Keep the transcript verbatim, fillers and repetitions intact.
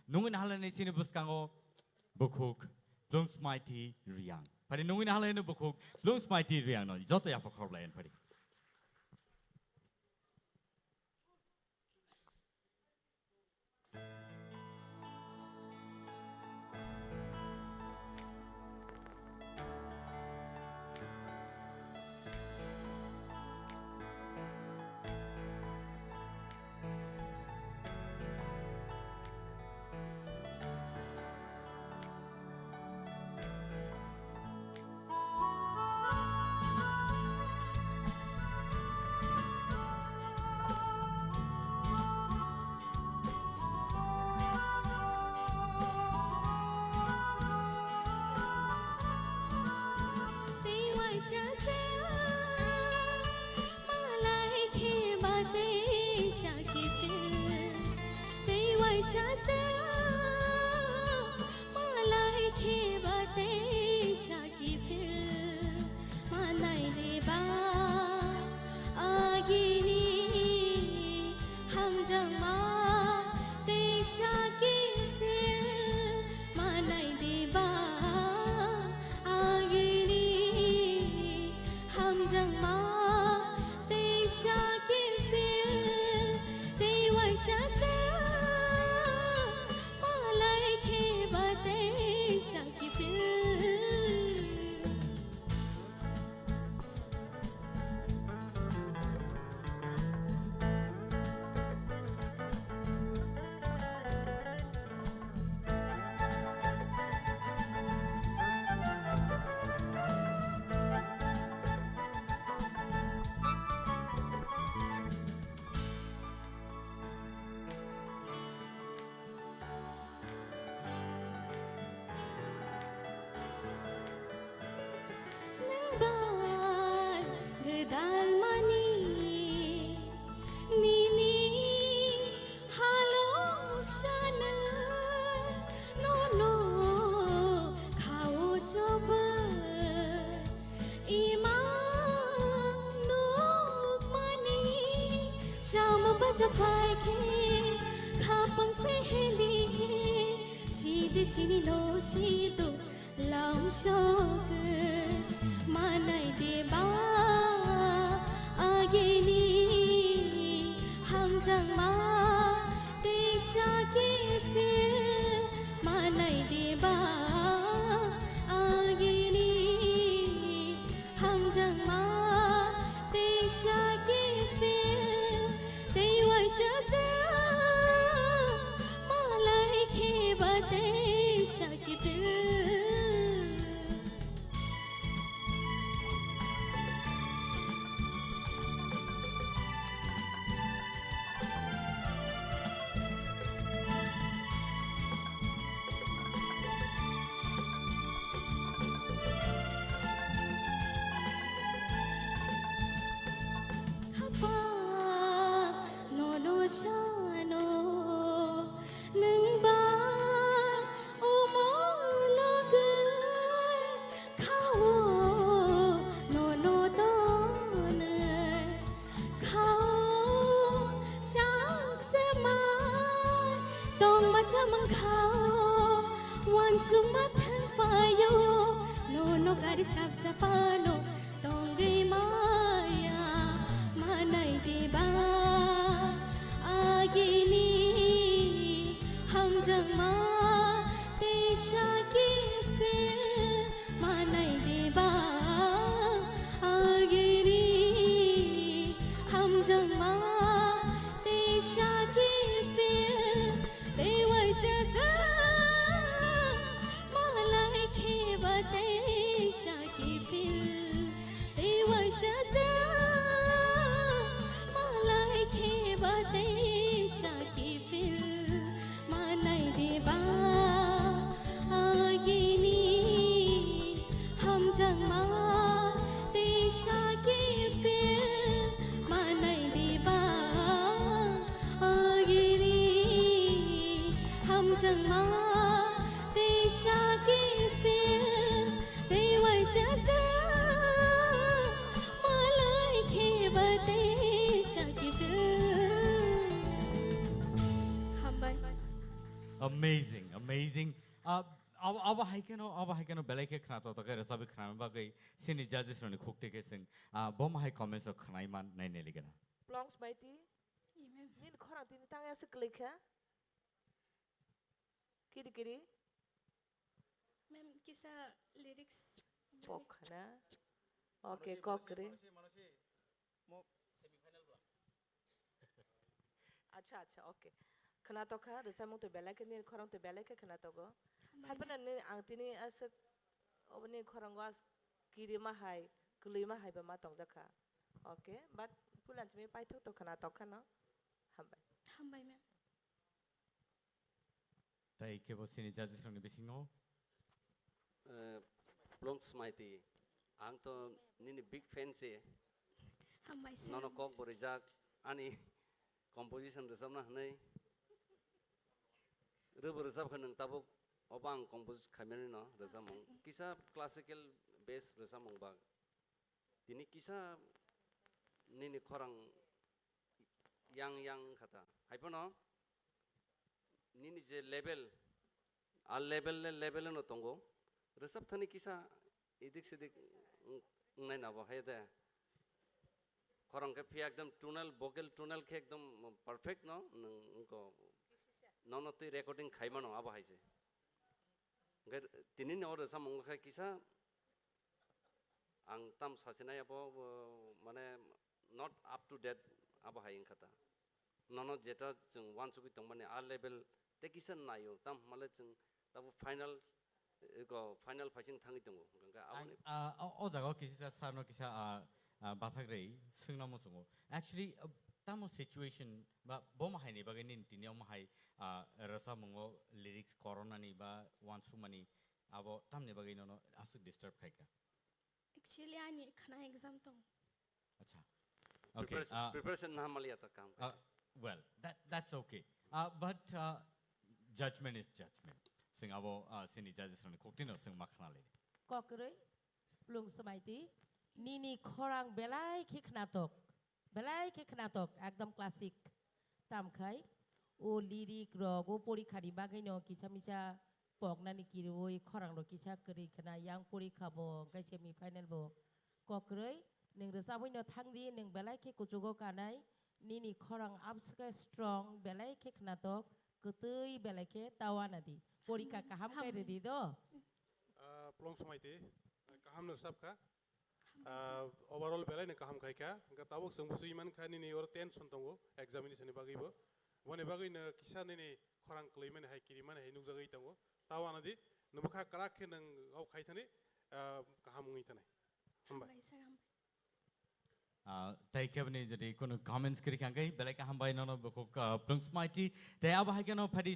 Nungwi nahalani chini bwskango bukhuk Bloom Smaiti Riang. Phari nungwi nahalani bukhuk Bloom Smaiti Riang no joto yapha khorok lai phari. Tei waisa se malai khe ba tei sa kiphil. Tei waisa se malai khe ba tei sa kiphil. Manai de ba agini hamjangma teisa kiphil. Manai de ba agini hamjangma teisa kiphil. Tei waisa se malai khe ba teisa kiphil. Nang bai gwdal mani nini halok sana nono khao choba. Ima nukmani chamo bacha phai khe khapang pheheli khe sidi sini lo sido lam sok manai de ba agini hamjangma teisa kiphil manai de ba agini hamjangma teisa kiphil. Tei waisa se malai khe ba teisa kiphil. Khapang nono sano nwng ba omo logwi khao nono tonwi. Khao chasema tongma chamang khao uansukma thang phaio nono gari sap sapano tongwi maya manai diba agini hamjakma teisa kiphil. Manai diba agini hamjakma teisa kiphil. Tei waisa sa malai kheba teisa kiphil. Tei waisa sa malai kheba teisa kiphil. Manai diba agini hamjakma teisa kiphil. Manai diba agini hamjakma teisa kiphil. Tei waisa sa malai kheba teisa kiphil. Hambai. Amazing, amazing. Ah, abo, abo hai kheno, abo hai kheno belai khe khna to, to khe rwchapwi khnana bagwi chini judges rokni khuk twi khe chwng, ah, bo ma hai comments rok khwnai man nai nai ligana. Plongs Maiti, Ye, ma'am. Nini khorang tini tang ya se kwlai kha? Kiri kiri? Ma'am, kisa lyrics. Kok khana. Okay, kok kri. Acha, acha, okay. Khna tokha, rwchapmung twi belai khe, nini khorang twi belai khe khna togo. Hambai. Haphano nini ang tini aswk, obo nini khorango as kirima hai, kwlwima hai ba ma tongjak kha. Okay, but pulanchimi paithak to khna tokha no. Hambai. Hambai, ma'am. Tai kebo chini judges rokni bisingno. Eh, Plongs Maiti, ang to nini big fan se. Hambai, sir. Nono kok bo rijak, ani composition rwchapna hwnwi. Rwbo rwchap khe nwng tabuk obo ang compose khaimani no rwchapmung. Kisa classical base rwchapmung ba. Tini kisa nini khorang yang yang kha ta. Hai phano nini je level, a level le level no tongo. Rwchap thani kisa edik sedik wng-, wngnai na bo hai de. Khorang khe phiya ekdom tonal, vocal tonal khe ekdom perfect no, nwng wngko nono twi recording khaimano abo hai se. Hwnkhe tini ni o rwchapmung khe kisa ang tam sasinai abo, bo, mane not up to date abo hai wngkha ta. Nono jeta chwng uansugwi tongmani a level tei kisa naio, tam hwnmale chwng tabuk final, eh, ko final phaising thangwi tongo. Hwnkhe ang, aboni ah, o, o jaga o kisa sir no kisa, ah, ah, bathak rei swngna muchungo. Actually, ah, tamo situation ba bo ma hai ni bagwi nini tini omo hai, ah, rwchapmungo lyrics koronani ba uansukmani abo tamni bagwi nono aswk disturb khaikha? Actually, ani khna exam tong. Acha. Okay, preparation, ah, preparation na hamaliya ta kam ah, kha. Well, that, that's okay. Ah, but, ah, judgment is judgment. Sing abo, ah, sini judges rani koktino sing makhna le. Kokroi, Plungs Maiti, nini khorang belai khe khnatok. Belai khe khnatok, ekdom classic. Tamkhai, o lyric rok, o porikha ni bagwi no kisa misa poknani kiriwi khorang rok kisa kwrwi khna, yang porikha bo, hwnkhe semi final bo. Kokroi, nwng rwchabwi no thangdi, nwng belai khe kuchugo kanai, nini khorang abs khe strong, belai khe khnatok, kwtwi belai khe ta uanadi. Porikha kaham khe rwdi do. Ah, Plongs Maiti, kaham no sab kha. Ah, overall belai no kaham khai kha. Hwnkhe tabuk chwng bwswi man kha nini oro tension tongo examination ni bagwi bo. Boni bagwi no kisa nini khorang kwlwi mani hai, kiri mani hai nukjagwi tongo. Ta uanadi, nwng bwkha kwrak khe nwng o khai thani, ah, kaham wngwi thanai. Hambai. Hambai, sir, hambai. Ah, tai khe bini jodi kono comments kwrwi kha hwnkhe belai kaham bai nono bukhuk, ah, Plungs Maiti. Tai abo hai kheno phadi